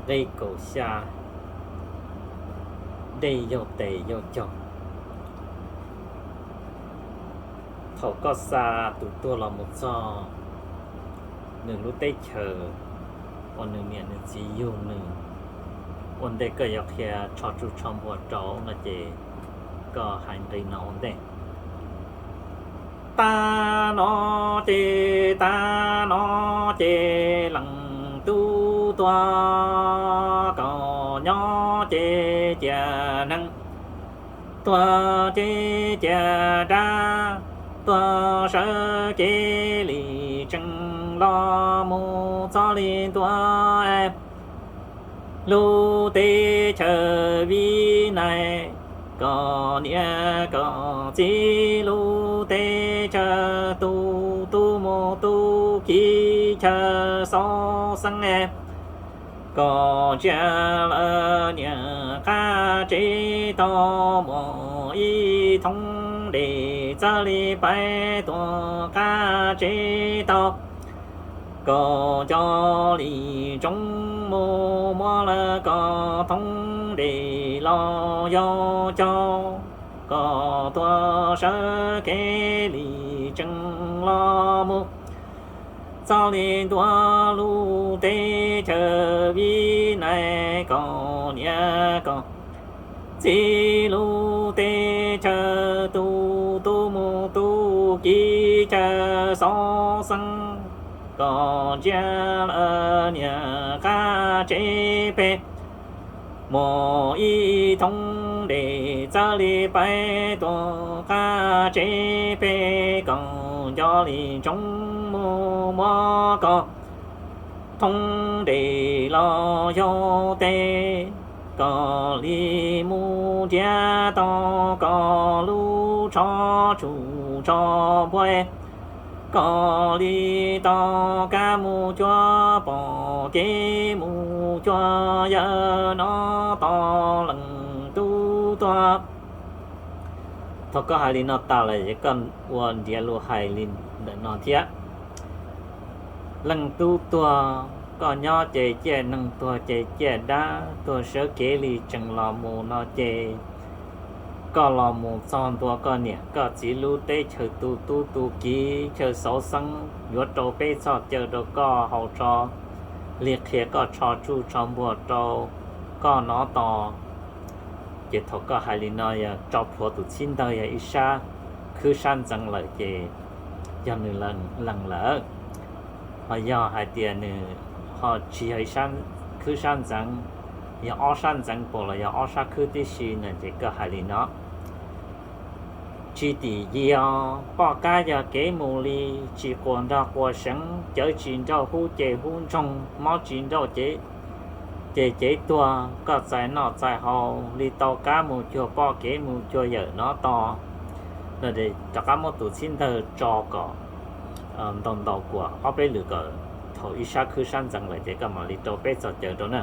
nqe kaum xya, dej yaug tes yaug caug. Thaum koj xa tus tuag los mus txog nws lub teb chaws uas nws niam nws txiv yug nws, ua ntej koj yuav qhia tsho tsuj tsho npua rau no ces koj hais nqi no ua ntej. Tag no ces, tag no ces leej tub tuag kom nyob ces cia neeg, tuag ces cia dab, tuag sawv kev li tseem los mus txog li ntua lub teb chaws Vib Nais, kom niam kom txiv lub teb chaws tu, tu mus tu kiv chaw xauv xeeb, kom ntsia lawv niam qab tsev tau mus ib thoob dej txawb li peb tuam qab tsev tau, kom cov li ntsoov mus muab lawv kom thoob dej los yau caug, kom tuag sawv kev li tseem los mus txog li ntua lub teb chaws Vib Nais, kom niam kom txiv lub teb chaws tu, tu mus tu kiv chaw xauv xeeb, kom ntsia lawv niam qab tsev pem mus ib thoob dej txawb li peb tuam qab tsev pem, kom cov li ntsoov mus muab kom thoob dej los yau tes, kom li mus nrhiav tau kom lub tsho tsuj tsho npua, kom li tau kab mus cuag pom kev mus cuag yawm no tos leej tub tuag. Thaum koj hais li no tas lawm es koj ua nrhiav lus hais li ntawm no thiab. Leej tub tuag, koj nyob ces ciaj neeg tuag ces ciaj dab tuag sawv kev li tseem los mus no ces koj los mus txog ntua koj niam koj txiv lub teb chaws tu tub tu kiv chaw xauv xeeb yuav rau peb txoj caw rau koj haus tso li qhia koj tsho tsuj tsho npua rau koj nov tos. Ces thaum koj hais li no yog tso plhuav tus txhib ntawg yog ib sab khwb sab ntxeev lawm ces yog nws lees lawm. Ho yog hais tias nws ho tsis yog ib sab khwb sab ntxeev, yog ob sab ntxeev puas los yog ob sab khwb tib si no ces koj hais li no. Tsis tim yig os, poj kab yog kev mus li, tsis quas nrog quas seev, cawv tsis nrauj hub ces hub ntsoog, mob tsis nrauj ces cev tuag, koj txais noj txais haus li tau kab mus cuag poj kev mus cuag yawm nov tos. Rov qab muab tus txhib ntawg tso kom ntau ntau kuam ob peb lwm kom thaum ib sab khwb sab ntxeev lawm ces koj mam li rau peb txoj caw rau na.